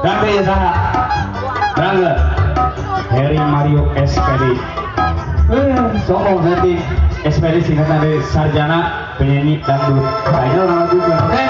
Dangdut ya saha? Dangdut Heri Mario SPD. Soal nanti SPD singkatan dari sarjana penyanyi dangdut. Kayaknya orang lagu juga, oke?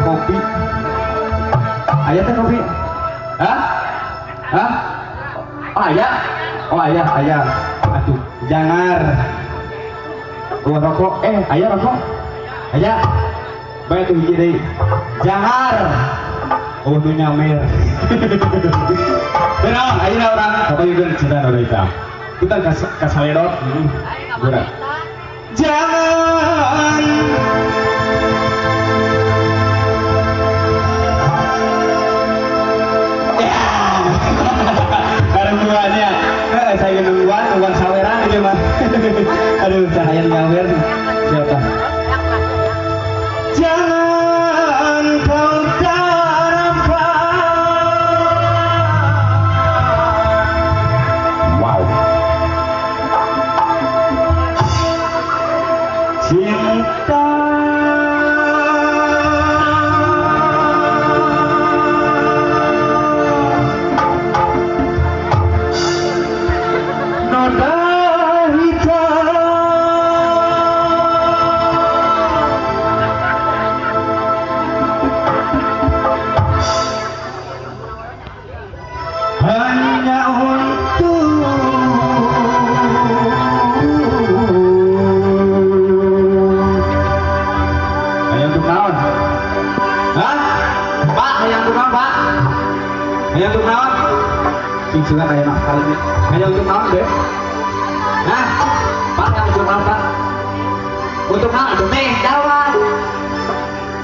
Kopi, ayah teh kopi, hah? Hah? Oh ayah, oh ayah, ayah, aduh, jangan, gua rokok, ayah rokok, ayah, baik tuh hiji deui, jangan, oh nu nyamer, benar, ayeuna urang kapayukeun cinta noda hitam, kita kasaledot, geura, jangan. Bareng-barengnya, saya nungguan saweran gitu mah. Aduh, cahaya nyawer siapa? Jangan kau tanamkan. Wow. Cinta. Hanya untuk hanya untuk naon? Hah? Pak, hanya untuk naon, Pak? Hanya untuk naon? Sing-singan aya nakal ini. Hanya untuk naon, deh? Hah? Pak, hanya untuk naon, Pak? Untuk naon? Demi jawab.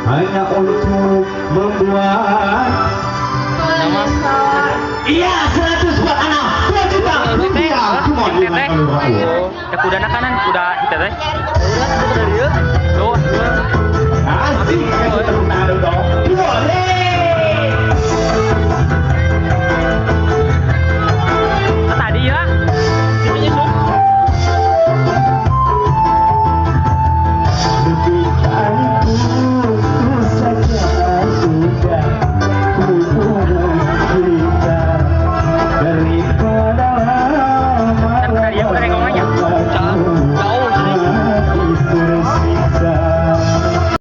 Hanya untuk membuat. Iya, 100 buat anak, 2 juta rupiah. Cuma teteh. Ya kuda kanan, kuda teteh. Tuh. Asik.